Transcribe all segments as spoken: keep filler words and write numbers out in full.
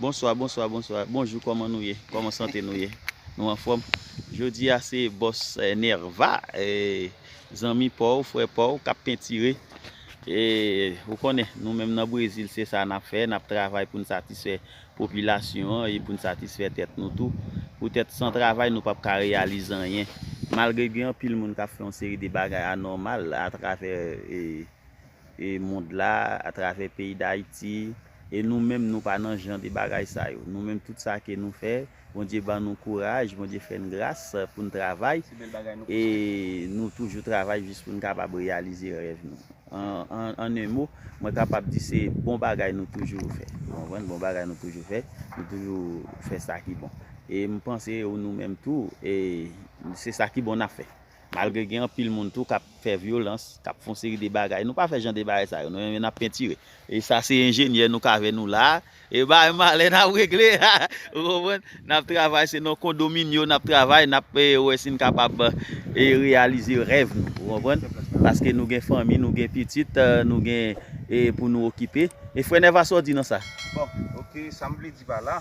Bonswa, bonswa, bonswa. Bonjou, kòman nou ye? Kòman sante nou ye? Nou anfòm? Jodi a se bòs eh, Nerva, eh, zanmi pa w, frè pa w, k ap pentire. E, ou konnen, nou menm nan Brezil, se sa n ap fè, n ap travay pou n satisfè popilasyon an e pou n satisfè tèt nou tou. Poutèt san travay, nou p ap ka reyalize anyen. Malgre gen anpil moun k ap fè yon seri de bagay anòmal atravè e, e mond la, atravè peyi Dayiti, e nou menm, nou pa nan jan de bagay sa yo. Nou menm, tout sa ke nou fè, Bondye ban nou kouraj, Bondye fè n gras pou n travay, e nou toujou travay jis pou n kapab reyalize rèv nou. An, an, an en mo, mwen kapab di se bon bagay nou toujou fè. Ou konprann? Bon bagay nou toujou fè. Nou toujou fè sa ki bon. E m panse ou nou menm tou, e se sa ki bon n ap fè. Malgre gen anpil moun tou k ap fè vyolans, k ap fè yon seri de bagay. Nou pa fè jan de bagay sa yo. Nou menm n ap pentire. E sa se enjenyè nou k avè nou la. E bagay malè n ap regle. Ou konprann? N ap travay, se nan kondominyo n ap travay, n ap eh, wè si n kapab eh, reyalize rèv nou. Ou konprann? Paske nou gen fanmi, nou gen pitit, eh, nou gen eh, pou nou okipe. E frè Nèva, sa w di nan sa? Bon, ok, sa m vle di pa la,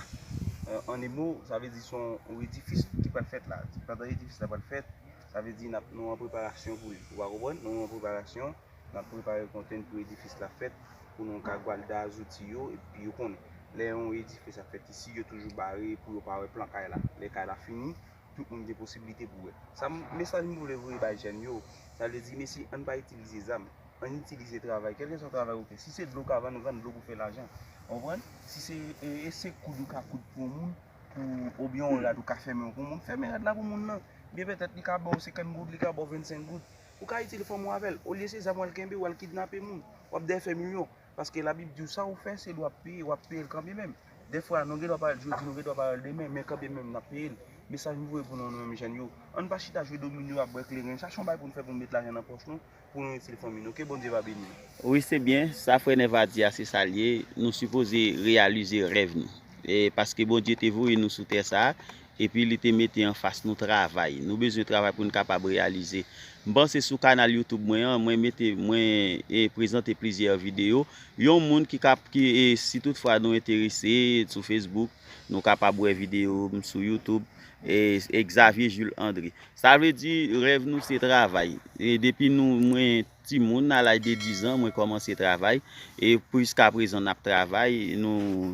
eh, an de mo, sa vle di se yon edifis ki pral fèt la. Pandan edifis la pral fèt, sa vle di n ap, nou an preparasyon pou li. Ou pa konprann? Nou an preparasyon, n ap prepare kontèn pou edifis la fèt, pou nou ka gwalda zouti yo, epi yo konnen. Lè yon edifis ap fèt isi, yo toujou bare pou yo pa wè plan kay la. Lè kay la fini, tout moun gen posiblite pou wè. Sa m, mesaj m vle voye bay jèn yo, sa vle di, mesye, ann pa itilize zam, ann itilize travay, kèlkeswa travay ou fè. Si se dlo w ka vann, vann dlo pou fè lajan. Ou konprann? Si se e, e se koud ou ka koud pou yon moun, pou, oubyen yon rad ou ka fèmen pou moun, fèmen rad la pou moun nan. Byen petèt li ka ba w senkant goud, li ka ba w vennsenk goud. Ou ka itil fanmi w avè l. Olye se zam w al kenbe, w al kidnape moun. W ap dèyè fè milyon. Paske Labib di w sa ou fè, se li w ap peye, w ap peye l kanmenm. Dèfwa, nou gen dwa pa wè l jodi, nou gen dwa pa wè l demen, men kanmenm n ap peye l. Mesaj m voye pou nou, nou menm jèn yo. Ann pa chita jwe domino ap bwè kleren. Chache yon bagay pou n fè pou n met lajan nan pòch nou, pou nou itil fanmi nou. Ke Bondye va beni nou. Wi, se byen. Sa frè Nèva di a, se sa l ye. Nou sipoze reyalize rèv nou. E paske Bondye te voye nou sou tè sa a, epi li te mete anfas nou travay. Nou bezwen travay pou n kapab reyalize. M panse sou kanal YouTube mwen an, mwen mete, mwen e, prezante plizyè videyo. Yon moun ki kap, ki, e, si toutfwa nou enterese sou Facebook, nou kapab wè videyo m sou YouTube, e, e Xavier Jules André. Sa vle di, rèv nou se travay. E depi nou, mwen timoun, a laj de diz an, mwen kòmanse travay. E jiska prezan n ap travay, nou,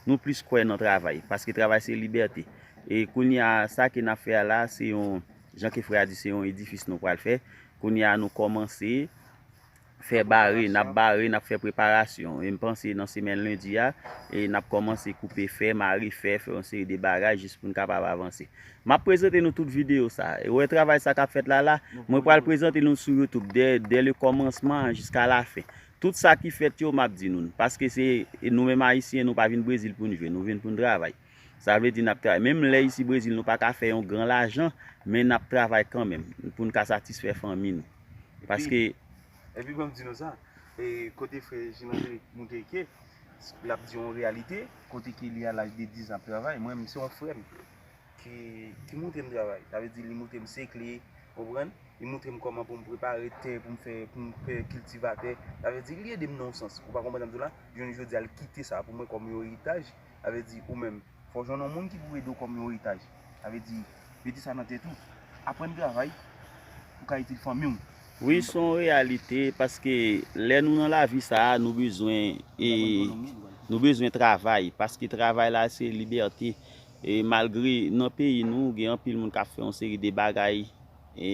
nou plis kwè nan travay. Paske travay se libète. E kounye a, sa ke n ap fè a la, se yon, jan ke frè a di, se yon edifis nou pral fè. Kounye a, nou kòmanse fè bare, n ap bare, n ap fè preparasyon. E m panse nan semèn lendi a, e n ap kòmanse koupe fè, mare fè, fè yon seri de bagay jis pou n kapab avanse. M ap prezante nou tout videyo sa. E wè travay sa k ap fèt la la, mwen pral prezante nou sou YouTube dè, dè le kòmansman jiska la fen. Tout sa ki fèt yo, m ap di nou l. Paske se nou menm Ayisyen, nou pa vin Brezil pou n jwe, nou vin pou n travay. Sa vle di n ap travay. Menm lè isi Brezil, nou pa ka fè yon gran lajan, men n ap travay kanmenm pou n ka satisfè fanmi nou. Paske. Epi ban m di nou sa, e, kote frè Jean André Mouteke, l ap di yon reyalite, kote ke li a laj de diz an ap travay, mwen menm se yon frè m ki, ki montre m travay. Sa vle di li montre m sekle, konprann? Li montre m kòman pou m prepare tè, pou m fè, pou m fè kiltivatè. Sa vle di li ede m nan yon sans. Ou pa konprann sa m di w la? Jounen jodi a, l kite sa pou mwen kòm yon eritaj. Sa vle di ou menm, fò w jwenn yon moun ki pou ede w kòm yon eritaj. Sa vle di, mete sa nan tèt ou. Aprann travay pou w ka itil fanmi w. Wi, se yon reyalite, paske lè nou nan lavi sa a, nou bezwen, e, nou bezwen travay, paske travay la se libète. E malgre nan peyi nou, gen anpil moun k ap fè yon seri de bagay, e,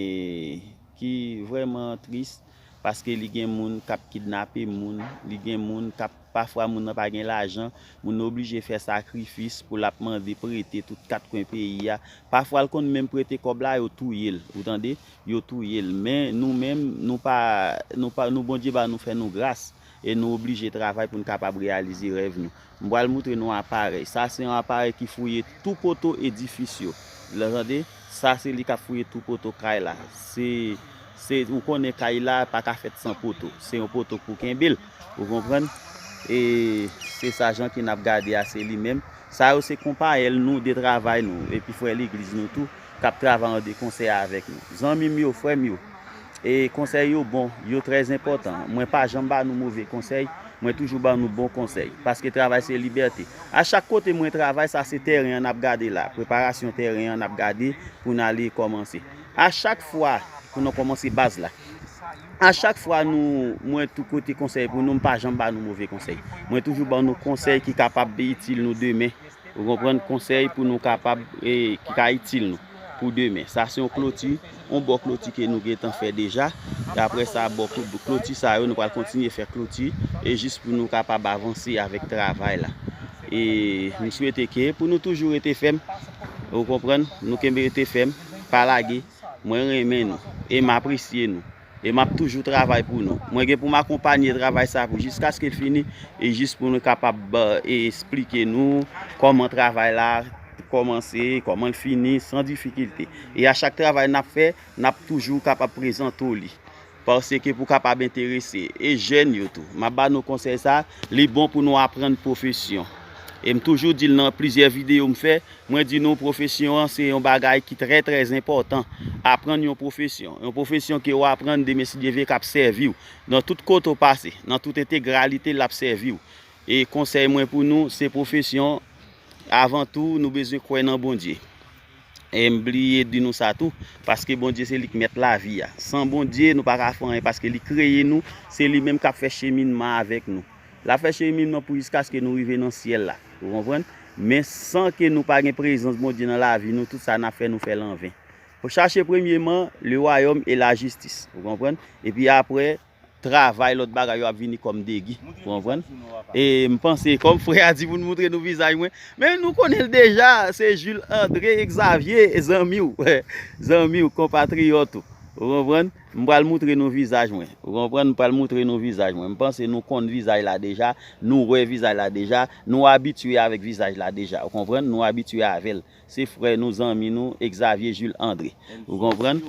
ki vrèman tris, paske li gen moun k ap kidnape moun, li gen moun k ap, pafwa moun nan pa gen lajan, moun nan oblije fè sakrifis pou l ap mande prete tout kat kwen peyi a. Pafwa l konn menm prete kòb la, yo touye l, ou tande? Yo touye l. Men nou menm, nou pa, nou pa, nou Bondye ba nou fè nou gras. E nou oblije travay pou n kapab reyalize rèv nou. M pral moutre nou aparèy. Sa se yon aparèy ki fouye tou poto edifis yo. Ou tande? Sa se li k ap fouye tou poto kay la. Se, se, ou konnen kay la pa ka fèt san poto. Se yon poto pou kenbe l. Ou konprann? E se sa jan ke n ap gade a, se li menm. Sa yo se konpayèl nou de travay nou. Epi frè legliz nou tou, k ap travay an de konsè avèk nou. Zanmi m yo, frè m yo. E konsèy yo bon, yo trè enpòtan. Mwen pa janm ba nou move konsèy, Mwen toujou ban nou bon konsèy, paske travay se libète. A chak kote mwen travay, sa se tèren an n ap gade la, preparasyon tèren an n ap gade pou n ale kòmanse. A chak fwa pou nou kòmanse baz la, a chak fwa nou, mwen tou kote konsèy pou nou, m pa janm ba nou move konsèy. Mwen toujou ban nou konsèy ki kapab itil nou demen. Ou konprann? Konsèy pou nou kapab, e, ki ka itil nou pou demen. Sa se yon kloti, yon bò kloti ke nou gentan fè deja. E apre sa, bò klo-, kloti sa yo, nou pral kontinye fè kloti. E jis pou nou kapab avanse avèk travay la. E m swete ke pou nou toujou rete fèm. Ou konprann? Nou kenbe rete fèm, pa lage. Mwen renmen nou. E m apresye nou. E m ap toujou travay pou nou. Mwen gen pou m akonpanye travay sa pou jiskaske l fini, e jis pou nou kapab, e, esplike nou kòman travay la kòmanse, kòman l fini, san difikilte. E a chak travay n ap fè, n ap toujou kapab prezante w li. Paske pou kapab enterese, e jèn yo tou. M ap ba nou konsèy sa, li bon pou nou aprann pwofesyon. E m toujou di l nan plizyè videyo m fè, mwen di nou, pwofesyon an se yon bagay ki trè, trè enpòtan. Aprann yon pwofesyon. Yon pwofesyon ke w aprann demen si Dye vle k ap sèvi w. Nan tout kote w pase, nan tout entegralite l ap sèvi w. E konsèy mwen pou nou, se pwofesyon, avan tou, nou bezwen kwè nan Bondye. E m bliye di nou sa tou, paske Bondye se li k mèt lavi a. San Bondye, nou pa ka fè anyen, paske li kreye nou, se li menm k ap fè cheminman avèk nou. L ap fè cheminman pou jiskaske nou rive nan syèl la. Ou konprann? Men san ke nou pa gen prezans Bondye nan lavi nou, tout sa n ap fè, nou fè l anven. Pou chache premyeman le royaume et la justice. Ou konprann? Epi apre, travay, lòt bagay yo ap vini kòm degi. Ou konprann? E m panse, kòm frè a di pou n moutre nou vizaj mwen, men nou konnen l deja, se Jules André Xavier, zanmi w, zanmi w, konpatriyòt ou. Ou konprann? M pral moutre nou vizaj mwen. Ou konprann? M pral moutre nou vizaj mwen. M panse nou konn vizaj la deja, nou wè vizaj la deja, nou abitye avèk vizaj la deja. Ou konprann? Nou abitye avè l. Se frè nou, zanmi nou, Xavier Jules André. Ou konprann?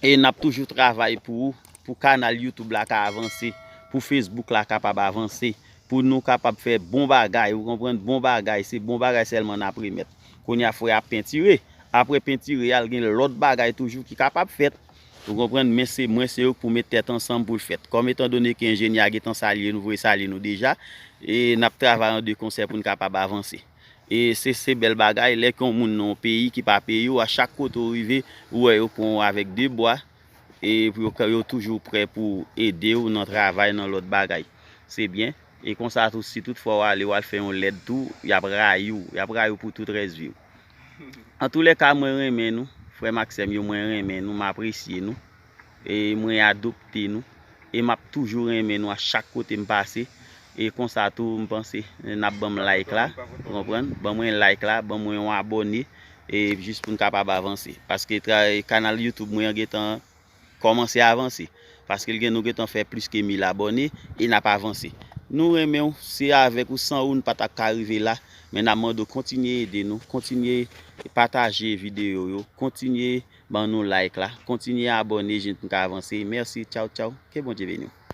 E n ap toujou travay pou ou, pou kanal YouTube la ka avanse, pou Facebook la kapab avanse, pou nou kapab fè bon bagay, ou konprann, bon bagay, se bon bagay sèlman n ap remèt. Kounye a frè ap pentire, apre pentire a, l gen lòt bagay toujou ki kapab fèt, ou konprann, men se mwen, se yo k pou met tèt ansanm pou l fèt. Kòm etan done ke enjenyè a gentan salye nou, voye salye nou deja, e n ap travay an de konsè pou n kapab avanse. E se, se bèl bagay, lè ke yon moun nan yon peyi ki pa peyi w, a chak kote w rive, ou wè yo pran w avèk de bra, e pou yo, yo toujou prè pou ede w nan travay, nan lòt bagay. Se byen. E konsa tou, si tout fwa w ale, w al fè yon lèd tou, y ap rayi w. Y ap rayi w pou tout rès vi w. Antoulèka, mwen renmen nou, frè m ak sè m yo, mwen renmen nou, m apresye nou. E mwen adopte nou. E m ap toujou renmen nou a chak kote m pase. E konsa tou, m panse, n ap ban m like la, ou konprann? Ban mwen like la, ban mwen yon abòne, e jis pou n kapab avanse. Paske tra-, kanal YouTube mwen an gentan kòmanse avanse. Paske l gen, nou gentan fè plis ke mil abòne, e n ap avanse. Nou renmen w, se avèk ou, san ou, n pa t ap ka rive la, men n ap mande w kontinye ede nou, kontinye pataje videyo yo, kontinye ban nou like la, kontinye abòne, jis pou n ka avanse. Mèsi, tchaw, tchaw, ke Bondye beni w.